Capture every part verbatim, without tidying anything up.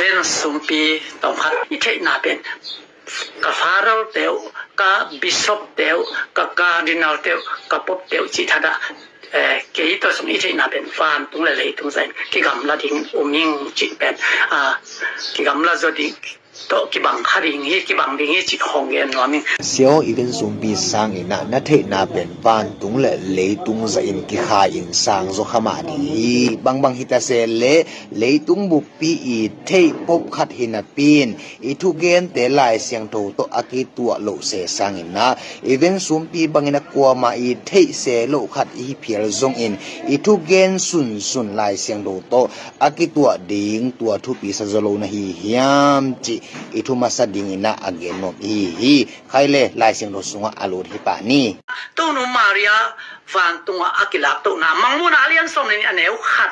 Ken sumpi tawmkhat i theihna pen ka father te uh, ka bishop te uh, ka cardinal te uh, ka pope te uh cih thadah, eh, kei tawh sung i theihna pen vantung le leitung zahin kigamla ding um ing cih pen, ah, kigamla zaw ding tawh kibang kha ding hi, kibang ding hi cih hong gen nuam ing. Siaw i ven sumpi sangin ah na theihna pen vantung le leitung zahin kikhai in sang zaw kha mah ding hi. Bangbang hita se le leitung buppi i theih pope khat hi napi in i thugente Lai Siangtho tawh a kituah loh se sangin ah i ven sumpi bangin a kuama i theih se loh khat i hi phial zongin i thugen sunsun Lai Siangtho tawh a kituah ding tua thupi sa zaw lo na hi hiam cih i thu masa dingin ah a gen nuam i hi hi. Khai le Lai Siangtho sungah a lut hi pah ni. Tonu Maria vantungah a kilaktohna, Mangmuhna a lian sawm le nih a neu khat.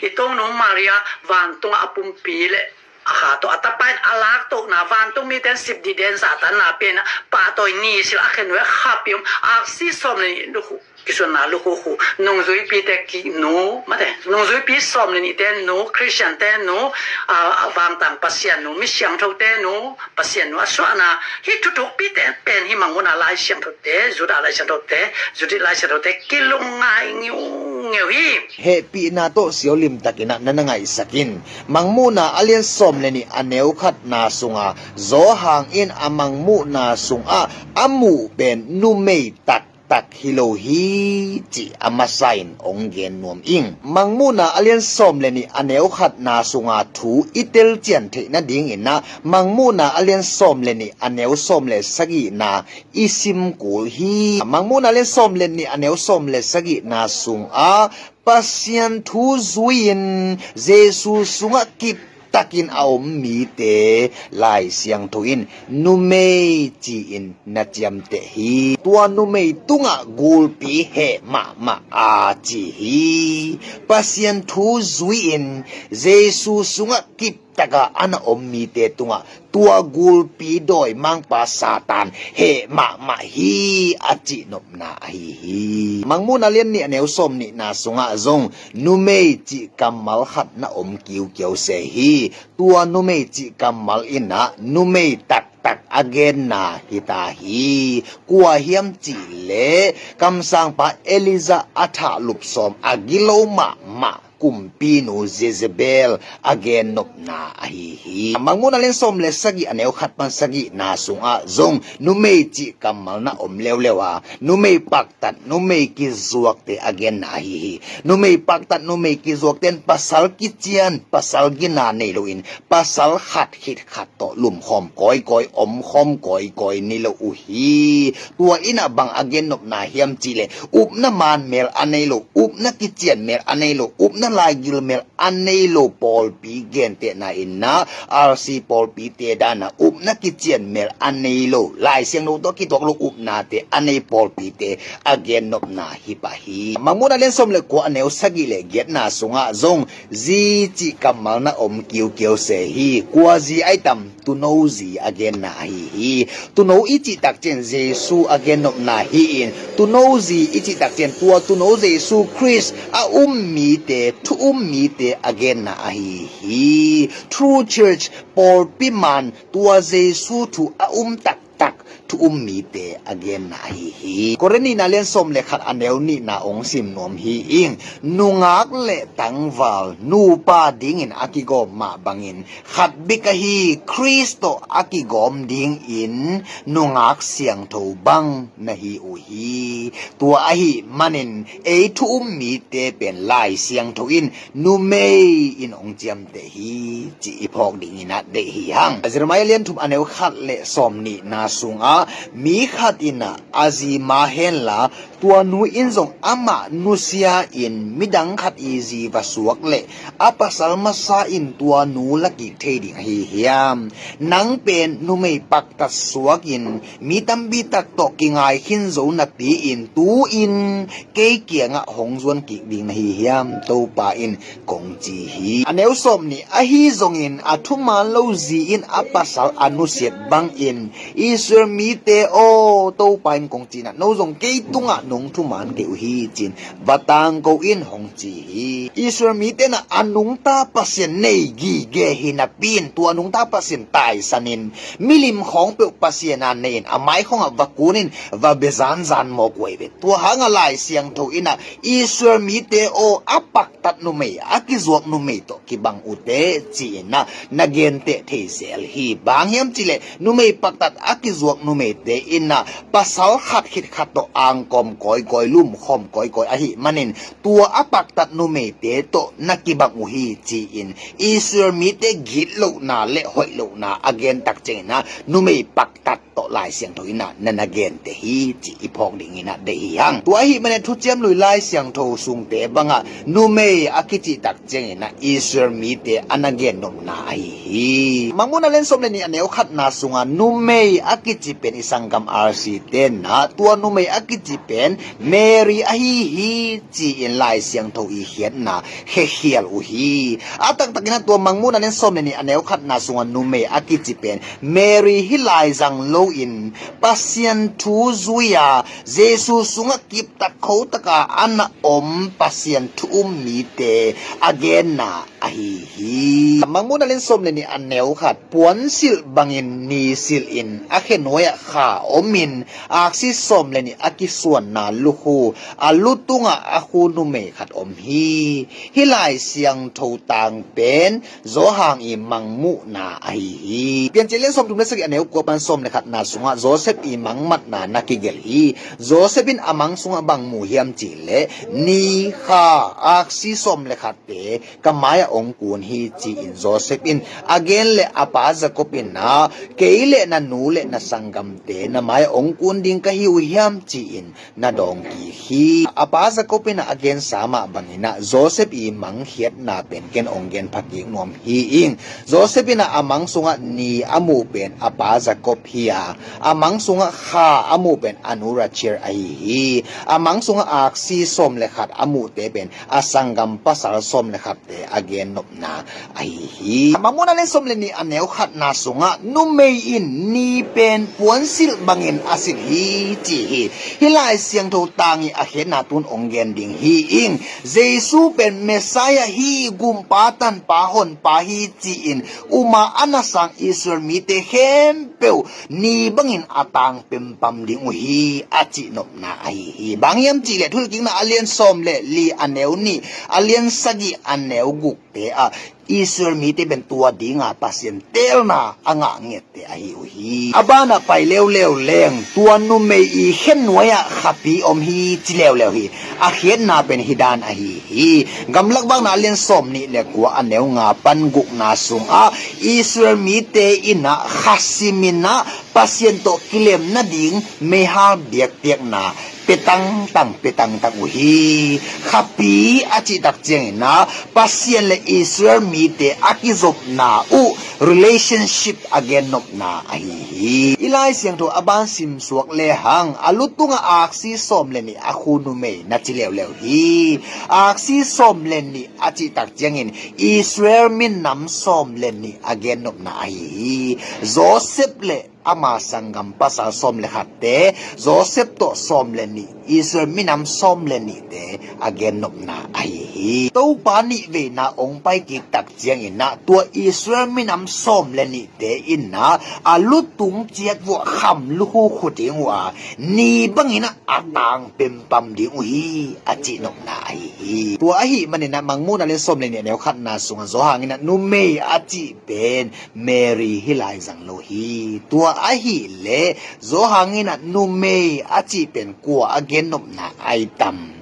I Tonu Maria vantungah a pumpi le a kha tawh a tapa in a laktohna, vantung mite in sip dih den zahtanna pen ah pahtawi ni sil a khen uh a khapi om aksi sawm le nih lukhu, kisuanna lukhu khu, nungzuipite ki nu, mate, nungzuipi sawm le nihte nu, Khristiante nu, a, a vangtang Pasian nu, mi siangthote nu, Pasian nu a suahna, hih thuthukpite pen hih Mangmuhna Lai Siangthote, Judah Lai Siangthote, Judith Lai Siangthote kilungngai ngiungeu hi. Hehpihna tawh siaw limtakin ah na na ngaihsak in. Mangmuhna a lian sawm le nih a neu khatna sunga Johan in a Mangmuhna sungah a muh pen numei taktak hi lo hi cih a masa in hong gen nuam ing. Mangmuhna a lian sawm le nih a neu khatna sunga thu i telcian theih nadingin ah Mangmuhna a lian sawm le nih a neu sawm le sagihna i sim kul hi. Mangmuhna a lian sawm le nih a neu sawm le sagihna sungah Pasian thu zui-in Jesu sungah kiptakin a om mite Lai Siangtho in numei ci-in na ciamteh hi. Tua numei tungah gulpi heh mahmah a ci hi. Pasian thu zui-in Jesu sungah kiptaka a na om mite tungah tua gulpi dawimangpa Satan heh mahmah hi a cihnopna ahi hi. Mangmuhna lian nih a neu sawm nihna sungah zong numei cih kammal khat na om kiukiau se hi. Tua numei cih kammal in ah numei taktak a genna hita hi. Kua hiam cihleh kamsangpa Elijah a thahlup sawm a gilo mahmah kumpinu Jezebel a gennopna ahi hi. Mangmuhna lian sawm le sagih a neu khat pan sagihna sungah zong numei cih kammal na om leuleu a, numei paktat, numei kizuakte a genna ahi hi. Numei paktat, numei kizuakte in pasal kician, pasal gina nei loin pasal khat khit khat tawh lumkhawm kawikawi, omkhawm kawikawi ni lo uh hi. Tua in ah bang a gennopna hiam cihleh upna manmel a nei lo, upna kician mel a nei lo, upna laigil mel a nei lo pawlpi gentehna in ah R C pawlpite dana upna kician mel a nei lo, Lai Siangtho tawh kituak lo upnate a nei pawlpite a gennopna hi pah hi. Mangmuhna lian sawm le kua a neu sagih le giatna sungah zong zi cih kammal na om kiukiau se hi. Kua zi ahi tam? Tuuno zi a genna ahi hi. Tuuno i cih takciang Jesu a gennopna hi-in, tuuno zi i cih takciang tua tuuno Jesu Khrist a um mite, thu um mite a genna ahi hi. True Church, pawlpi man, tua Jesu thu a um taktak thu um mite a genna ahi hi. Korin nihna lian sawm le khat a neu nihna hong sim nuam hi ing. Nungak le tangval nupa dingin a kigawm mah bangin khat bek ahi Khrist tawh a kigawm dingin nungak siangtho bang na hi uh hi. Tua ahih manin ei thu um mite pen Lai Siangtho in numei in hong ciamteh hi cih i phawk dingin ah deih hi hang. Jeremiah lian thum a neu khat le sawm nihna sungah mi khat in ah a zi ma henla tua nu in zong amah nusia in midang khat i zi va suak leh a pasal masa in tua nu la kik thei ding ahi hiam? Nang pen numei paktat suak in mi tampi tak tawh kingai khin zo napi-in tu-in kei kiangah hong zuan kik ding na hi hiam? Topa in kong ci hi. A neu sawm nih, ahi zongin a thuman lo zi in a pasal a nusiat bangin Israel mite aw, Topa in kong ci-in ah no zong kei tungah nung thuman kei uh hi, ci-in va tangko in hong ci hi. Israel mite in a nungta Pasian nei gige hi napi-in tua nungta Pasian taisanin milim khawng peuh Pasian a nei-in a mai khawngah va kunin va bia zanzan mawk uh hi ve. Tua hangah Lai Siangtho in a Israel mite aw, a paktat numei, a kizuak numei tawh kibang uh teh, ci-in a na genteh thei zel hi. Bang hiam cih leh numei paktat a kizuak numeite in a pasal khat khit khat tawh angkawm kawikawi, lumkhawm kawikawi ahih manin tua a paktat numeite tawh na kibang uh hi, ci-in Israel mite gitlohna le hoih lohna a gen tak ciangin a numei paktat tawh Lai Siangtho in a na na genteh hi, cih i phawk dingin a deih hi hang. Tua ahih manin Thuciam Lui Lai Siangtho sungte bangah numei a kicih tak ciangin a Israel mite a na gennopna ahi hi. Mangmuhna lian sawm le nih a neu khatna sungah numei a kici pen i sanggam R C te in a tua numei a kici pen Mary ahi hi, ci-in Lai Siangtho i khiatna khekhial uh hi. A taktakin a tua Mangmuhna lian sawm le nih a neu khatna sungah numei a kici pen Mary hi lai zang loin Pasian thu zui-a Jesu sungah kiptak khotaka a na om Pasian thu um mite a genna ahi hi. Mangmuhna lian sawm le nih a neu khat, puansilh bangin ni silhin a khenuai-ah kha omin aksi sawm le nih a kisuanna lukhu a lu tungah a khu numei khat om hi. Hih Lai Siangtho tang pen Johan i Mangmuhna ahi hi. Piancil lian sawm thum le sagih a neu kua pan sawm le khatna sungah Joseph i mangmatna na kigelh hi. Joseph in a mang sungah bang mu hiam cih leh ni, kha, aksi sawm le khatte ka mai-ah hong kun hi, ci-in Joseph in a gen leh a pa Jacob in a kei le na nu le na sanggamte na mai-ah hong kun ding ka hi uh hiam, ci-in na dawng kik hi. A pa Jacob in a a gensa mah bangin a Joseph i mangkhiatna pen ken hong gen phakik nuam hi ing. Joseph in a a mang sungah ni a muh pen a pa Jacob hi a, a mang sungah kha a muh pen a nu Rachel ahi hi. A mang sungah aksi sawm le khat a muhte pen a sanggam pasal sawm le khatte a gennop na ahi hi. Mangmuhna lian sawm le nih a neu khatna sungah numei in ni pen puansilh bangin a silh hi, ci hi. Hih Lai Siangtho tang i a khiatna tun hong gen ding hi ing. Jesu pen Messiah hi, Gumpa, Tanpa, Honpa hi, ci-in uma a na sang Israel mite khempeuh ni bangin a tang pempam ding uh hi, a cihnopna ahi hi. Bang hiam cih leh Thuhilhkikna a lian sawm le li a neu nih, a lian sagih a neu guk te ah Israel mite pen tua dinga Pasian teelna a ngah ngette ahi uh hi. A banah pai leuleu leng tua numei i khenuai-ah khapi om hi ci leuleu hi. A khiatna pen hih dan ahi hi. Gamlak Vakna a lian sawm nih le kua a neu nga pan gukna sungah Israel mite in a kha simin a Pasian tawh kilem nading meihal biakpiakna pia tangtang, pia tangtang uh hi. Khapi a cih tak ciangin a Pasian le Israel mite a kizopna uh relationship a gennopna ahi hi. I Lai Siangtho a ban simsuak lehang a lu tungah aksi sawm le nih a khu numei na ci leuleu hi. Aksi sawm le nih a cih tak ciangin Israel minam sawm le nih a gennopna ahi hi. Joseph le ama sanggam pasal sawm le khatte, Joseph tawh sawm le nih, Israel minam sawm le nihte a gennopna ahi hi. Topa nihveina hong paikik tak ciangin a tua Israel minam sawm le nihte in a a lutung ciat vuah kham lukhu khu ding uh a ni bangin a a tang pempam ding uh hi, a cihnopna ahi hi. Tua ahih manin a Mangmuhna lian sawm le nih a neu khatna sungah Johan in a numei a cih pen Mary hi lai zang lo hi. Tua ahih leh Johan in a numei a cih pen kua a gennopna ai tam?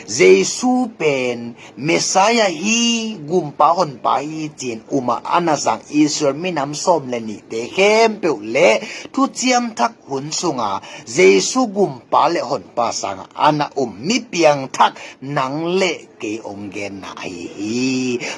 Jesu pen Messiah hi, Gumpa Honpa hi ci-in uma a na sang Israel minam sawm le nihte khempeuh le Thuciam Thak hun sunga Jesu Gumpa le Honpa sanga a na um mi piangthak nang le kei ong genna ahi hi.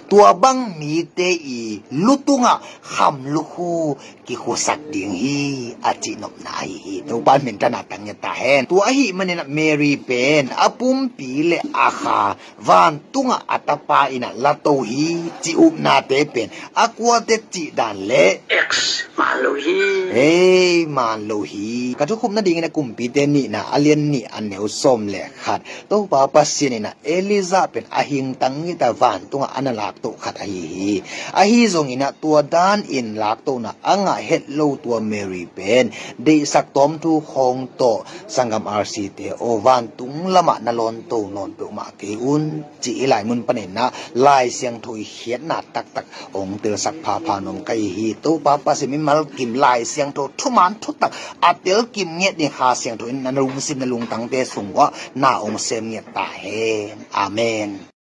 Tua bang mite i lu tungah kham lukhu kikhusak ding hi, a cihnopna ahi hi. Topa min thangah tang nge ta hen. Tua ahih manin ah Mary pen a pumpi le a kha vantungah a tapa in ah la to hi, cih upnate pen a kuate cih dan le X man lo hi. Ei, man lo hi. Ka thukhupna dingin a Kumpite nihna a lian nih a neu sawm le khat. Topa Pasian in ah Elijah pen a hingtang ngita vantungah a na laktoh khat ahi hi. Ahi zongin ah tua danin laktohna a ngah het lo tua Mary pen deihsak tawmthu khawng tawh sanggam R C te aw, vantung lamah na lawnto nawn peuhmah kei un, cih i lai mun panin ah Lai Siangtho i khiatna taktak ong telsak phapha nuam ka hi hi. Topa Pasian mimal kim Lai Siangtho thuman thutak a telkim ngiat ding Kha Siangtho in na lungsim na lungtangte sung uah na ong sem ngiat ta hen. Amen.